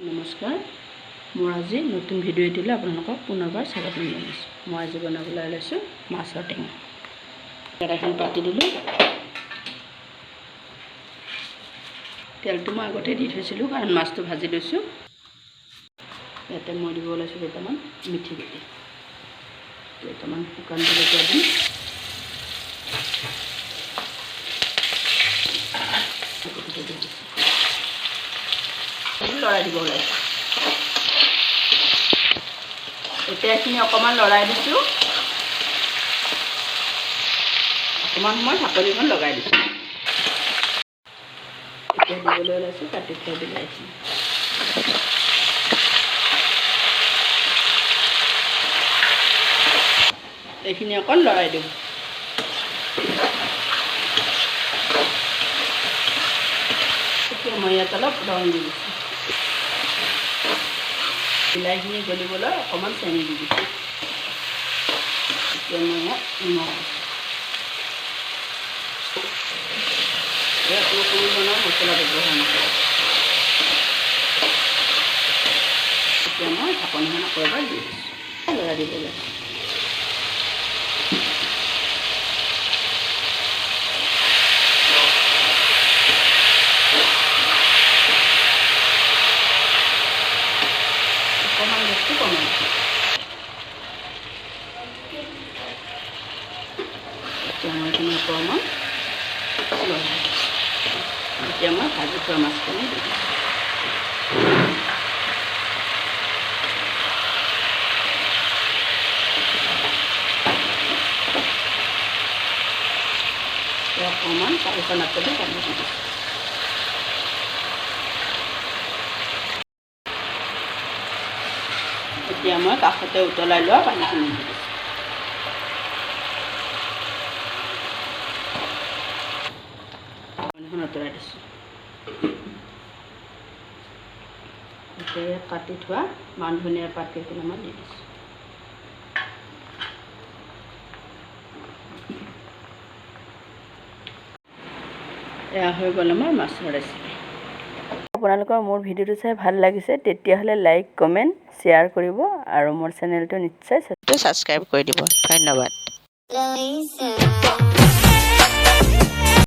নমস্কাৰ, মোৰ আজি নতুন ভিডিঅ' এটিলৈ আপোনালোকক পুনৰবাৰ স্বাগতম জনাইছোঁ। মই আজি বনাবলৈ ওলাইছোঁ মাছৰ টেঙা। কেৰাহীখন পাতি দিলোঁ। তেলটো মই আগতে দি থৈছিলোঁ, কাৰণ মাছটো ভাজি লৈছোঁ। ইয়াতে মই দিব ওলাইছোঁ কেইটামান মিঠি গুটি, কেইটামান শুকান জলকীয়া দিম। দি দিছোঁ, লৰাই দিব ওলাইছোঁ। এতিয়া এইখিনি অকণমান লৰাই দিছোঁ। অকণমান সময় ঢাকনিখন লগাই দিছোঁ। এতিয়া দিবলৈ ওলাইছোঁ কাটি থোৱা বিলাহীখিনি। এইখিনি অকণ লৰাই দিওঁ। এতিয়া মই ইয়াত অলপ ৰং দি দিছোঁ। বিলাহীখিনি গলিবলৈ অকণমান চেনি দি দিছোঁ। এতিয়া মই ইয়াত নিমখ দিছোঁ। ইয়াত মই কোনো ধৰণৰ মছলা ব্যৱহাৰ নকৰোঁ। এতিয়া মই ঢাকনিখন আকৌ এবাৰ দি দিছোঁ, লৰাই দিব লাগে। অকণমান গেছটো কমাই দিছোঁ। এতিয়া মই এইখিনি অকণমান লৰাই দিছোঁ। এতিয়া মই ভাজি থোৱা মাছখিনি দি দিছোঁ। অকণমান কাঁহীখন আঁতৰি পানী দি দিছোঁ। এতিয়া মই কাষতে উতলাই লোৱা পানীখিনি দি দিছোঁ। পানীখন আঁতৰাই দিছোঁ। এতিয়া ইয়াত কাটি থোৱা মান ধনিয়াৰ পাত কেইখিলামান দি দিছোঁ। এয়া হৈ গ'ল আমাৰ মাছৰ ৰেচিপি। আপোনালোকৰ মোৰ ভিডিঅ'টো চাই ভাল লাগিছে, তেতিয়াহ'লে লাইক, কমেণ্ট, শ্বেয়াৰ কৰিব আৰু মোৰ চেনেলটো নিশ্চয় ছাবস্ক্ৰাইব কৰি দিব। ধন্যবাদ। Louisa.